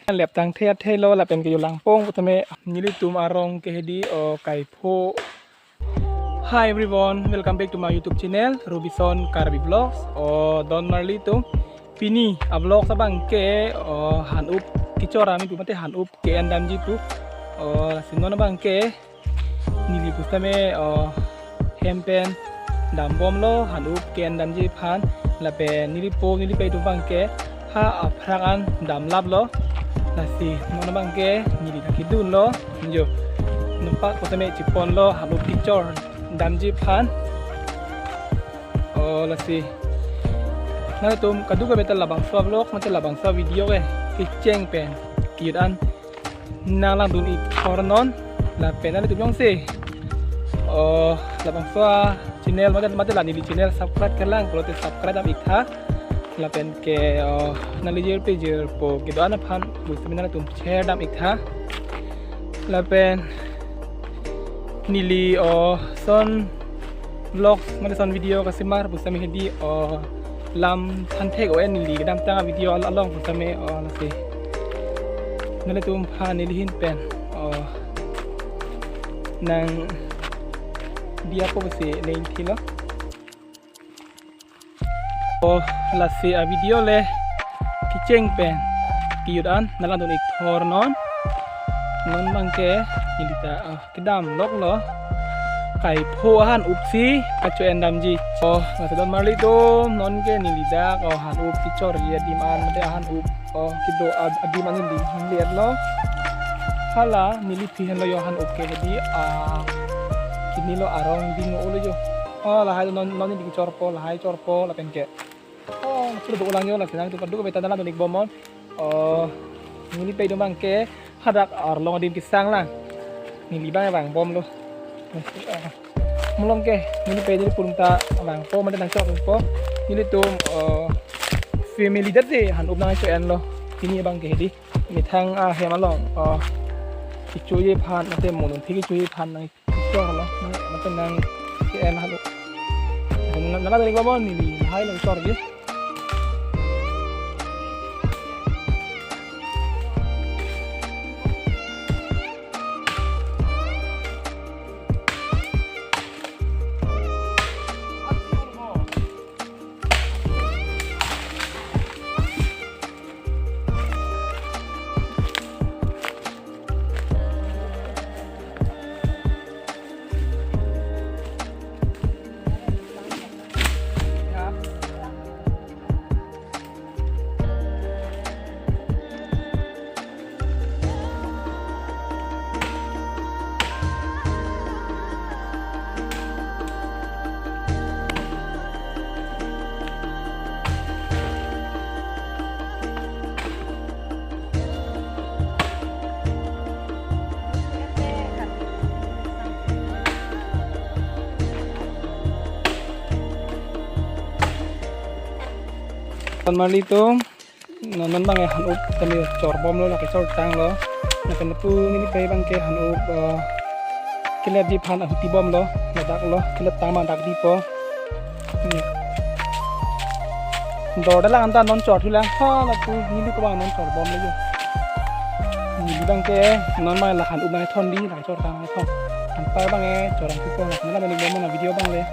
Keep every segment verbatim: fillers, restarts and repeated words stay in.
Lep tangthe athe lo lapen ke yo langpong pu tame nelitum arong ke hedi o kaipho. Hi everyone, welcome back to my YouTube channel, Robison Karbi Vlogs. O don marli tum, pini a vlogs abang ke o han-up kechor ami pu mate han-up ke-en damji pu. O lasi non abang ke neli pusitame o hem pen dambomlo, han-up ke-en damji aphan. Lapen neli po neli pei atum abang ke ha aphrang an damlaplo. Lasi non abang ke neli ta kedunlo. Jo. Numpak pusitame chiponlo han-up kechor damji aphan. O lasi nangtum kadokave ta labangso a vlog mate labangso a video ke kecheng pen ke-en an nanglangdun ik thor non. Lapen nanglitum jongsi o labangso a channel mate mate la neli channel subscribe kelang pulote subscribe dam ik tha. Lapen ke o nangli jirpi jirpo kedo-an aphan pusitame nanglitum share dam ik tha. Lapen neli o son vlogs mate son video kasemar pusitame hedi o lam thanthek o-en neli kedamtang a video al- along pusitame o lasi nanglitum aphan neli ahin pen o nangdiya po pusi neli thilo. O lasi a video le kecheng pen ke-en an nanglangdun ik thor non. Non abang ke neli ta o kedam loklo, kaipho ahan-up si kacho-en damji. O lasi don marli tum, non ke neli dak o han-up kechorji adim an mate han-up o kedo a- adim an neli hingletlo. Hala neliphi henlo yo han-up ke hedi a kinilo arong ding olo jo. O lahai non non neli kechorpo, lahai chorpo lapen ke o pura do-olang jo. Lasi nangtum kadokave ta nanglangdun ik bom non. O neli pei atum abang ke hadak arlong adim kesang lang. Neli abang vangbomlo. Malom ke neli pei neli pulung ta vangpo mate nangchorpo. Nelitum o family det si han-up nangcho-enlo. Pini abang ke hedi methang ahem along o kechoji aphan mate mo dunphi kechoji aphan nangchorlo. Nang mate nang ke-en halo. Nang nang nang bom neli hai nangchorji. Don marli tum, non non abang ke han-up tame chorbomlo, lake chortanglo. Lapen lapu neli pei abang ke han-up, eh, keletji aphan ahuti bomlo, ladak lo, kelet tang ma dak dipo. Hmm. Dor dalang anta non chorthulang, ha lapu neli ko abang non chorbomlo jo. Neli abang ke non abang la han-up nangthon di, lake chortang nangthon. Anpar abang ke chortang thupo, nangtum neli bom na video abang le.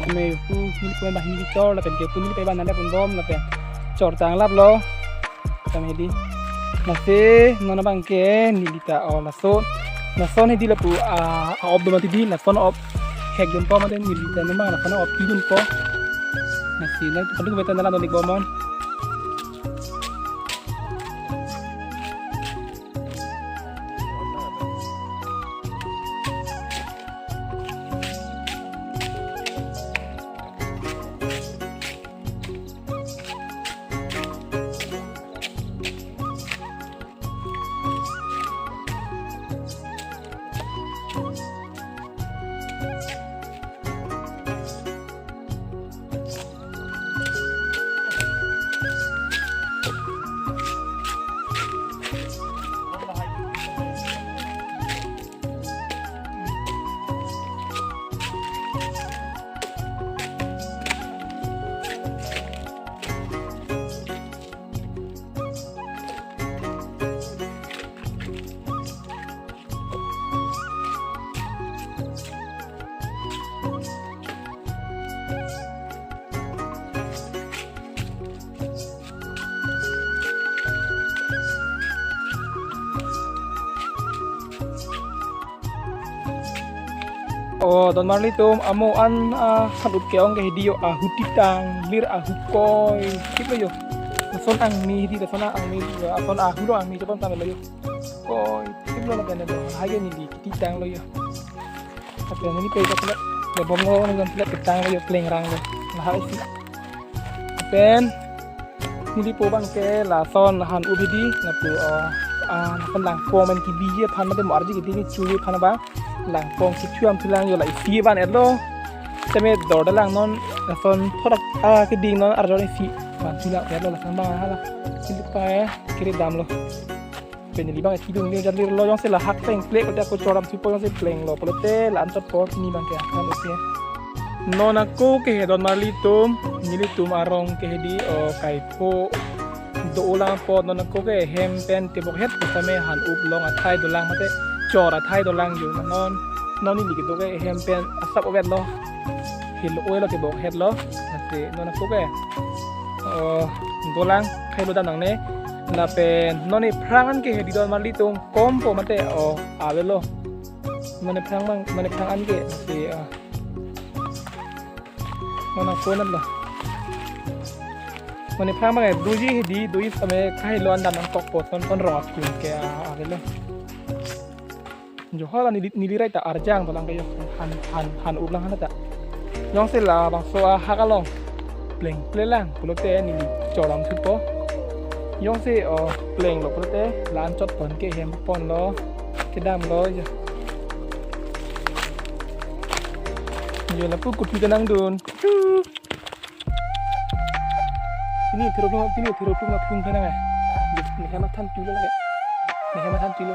Keme pu neli pu abang hini chor lapen ke pu neli pei abang nale pun bom lapen chortang laplo. Keme hedi. Lasi non abang ke neli ta o laso. Lason hedi lapu a, a-op do mati di, lason op. Hek dunpo mati neli ta non abang lason op ki dunpo. Lasi nangtum kadokave ta nanglangdun ik bom non. O, don marli atum, amo an, ah, han-up ke-ong ke hedi jo, ahu titang, lir ahu koi, thip lo jo. Lason angmi hedi, lason angmi, lason ahu lo angmi chepon tame lo jo. Koi, thip lo lapen lo, lahai ke neli titang lo jo. Lapen neli pei ta pula, ya bom lo, neli pula titang lo jo, pleng rang lo. Lahai si. Lapen neli po abang ke lason han-up hedi, lapu, oh, ah, lapen langpong pen kebiji aphan mate mo arji kedi ni chui aphan abang. Langpong kechui-am thulang jo, la isi van-et lo. Tame dor dalang non, lason thorak, ah, keding non arjon isi van thulang-et lo lason abang hala. Neli pa, eh, kiri dam lo. Pen neli abang isi dung ni jat lir lo, jongsi lahak pleng plek, kote ako choram supo jongsi pleng lo pulote la-an chot po neli abang ke akan usia. Non ako ke he don marli atum, nelitum arong ke hedi, o, kaipho do-olang apot non ako ke hem pen tebok het pusitame han-up long athai dolang mate chor athai dolang jo non. Non neli kedo ke hem pen asap ovet lo. Helo ovet lo tebok het lo. Nate non ako ke, o, dolang khai lo dam nangne. Lapen non ephrang an ke hedi don marli atum kompo mate, o, ave lo. Non ephrang abang, non ephrang an ke, si, ah, non ako nat lo. Non ephrang abang doji hedi, doji same khai lo an dam nangkokpo, son son rong akun ke, ah, ave lo. Jo hala neli, neli rai ta arjang dolang ke jo. Han, han, han-up lang han ta. Jongsi labangso ahak along pleng plek lang pulote neli choram supo. Jongsi, o, pleng lo pulote la-an chot pon ke hem pon lo. Kedam lo jo. Jo lapu kutu kenang dun. Kutu. Pini thero pini thero pini thung thena ngai. Ni hema than tulo lagi. Ni hema than tulo.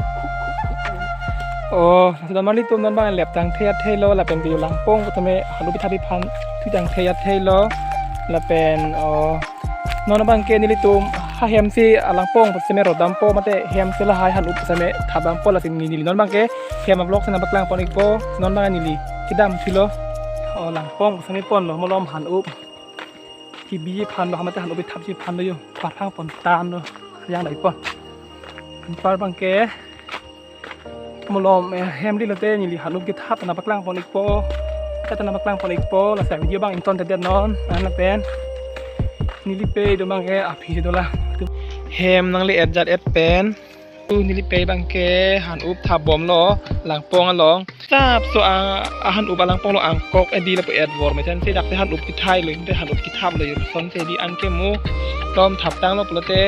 O, laso don marli atum non abang lep tangthe athe lo lapen ke jo langpong pusitame han-up kethap aphan thu tangthe athe lo lapen, o, non abang ke nelitum ha hem si alangpong pusitame rodampo mate hem si lahai han-up pusitame thap dampo lasi neli non abang ke hem a-vlog si nangpaklang pon ikpo non abang neli kedam thulo. O, langpong pusitame pon lo malom han-up. Kebiji aphan lo, hamate han-up kethapji aphan lo jo. Parphang pon tan lo. Yang dai pon. Anpar abang ke malom, eh, hem di lote neli han-up kethap nangpaklang pon ikpo. Kata nangpaklang pon ikpo, lasi video abang ingtontedet non. An lapen neli pei do abang ke aphi si dolang. Hem nangle-et jat-et pen. Tu neli pei abang ke han-up thap bom lo langpong along. Thap so a, a han-up alangpong lo angkok hedi lapu-et vor mesen si dak si han-up kethai lo, inte han-up kethap lo jo son si hedi an ke mo tom thap tang lo pulote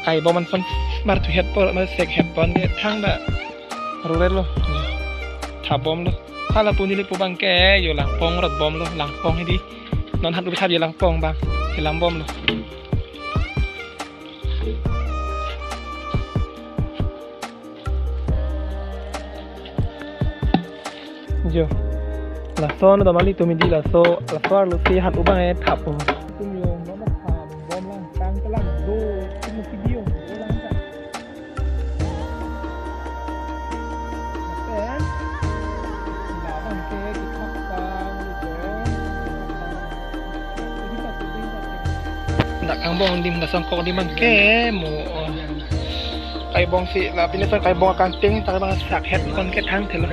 kai bom an son mar thu het po, mar sek het pon ke thang da ruret lo. Thap bom lo. Hala pu neli po abang ke jo langpong rot bom lo, langpong hedi. Non han-up kethap jo langpong abang. Kelam bom lo. Jo. Lason do mali tumi di laso, laso arlo si han-up abang e thap po. Tum jo, non thap bom lang, tang kelang do, tum video, lang ta. Dak angbong dim, dak songkok dim abang ke mo. Kai bong si la pini son kai bong akangting, tak abang sak het kon ke thang thelo.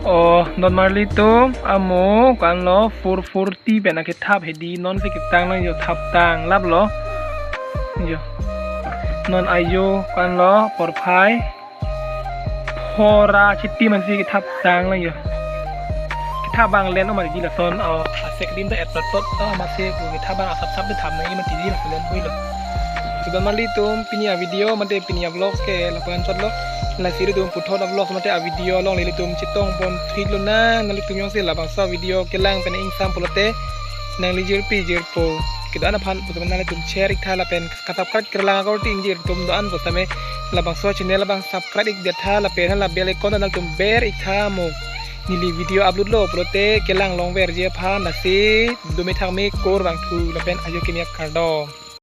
O, don marli atum, amo kan lo four forty pen akethap hedi, non si ketang nang jo, thap tang lap lo. Jo. Non ajo kan lo porphai phora chiti man si kethap tang nang jo. Kethap abang len o mati di lason, o, asek dim ta et tot tot, o, masi ku kethap abang asap sap de thap nang i mati di lason len hui lo. Sudah mali tum pini a video mate pini a vlog ke lapu-an chot lo. Lasi ilitum puthot a vlog mate a video along ilitum chetong pon thik lonang, nanglitum jongsi labangso a video kelang pen ingsam pulote nangli jirpi jirpo kedo-an aphan pusitame nanglitum share iktha lapen kasubscribe kerlang akorte ingjir atum do-an pusitame labangso channel abang subscribe ikdet tha lapen hala bell icon nanglitum ber iktha mo. Neli video upload lo pulote kelang longverji aphan, lasi dome thakme kor bang thu lapen ajo kemyak kardom.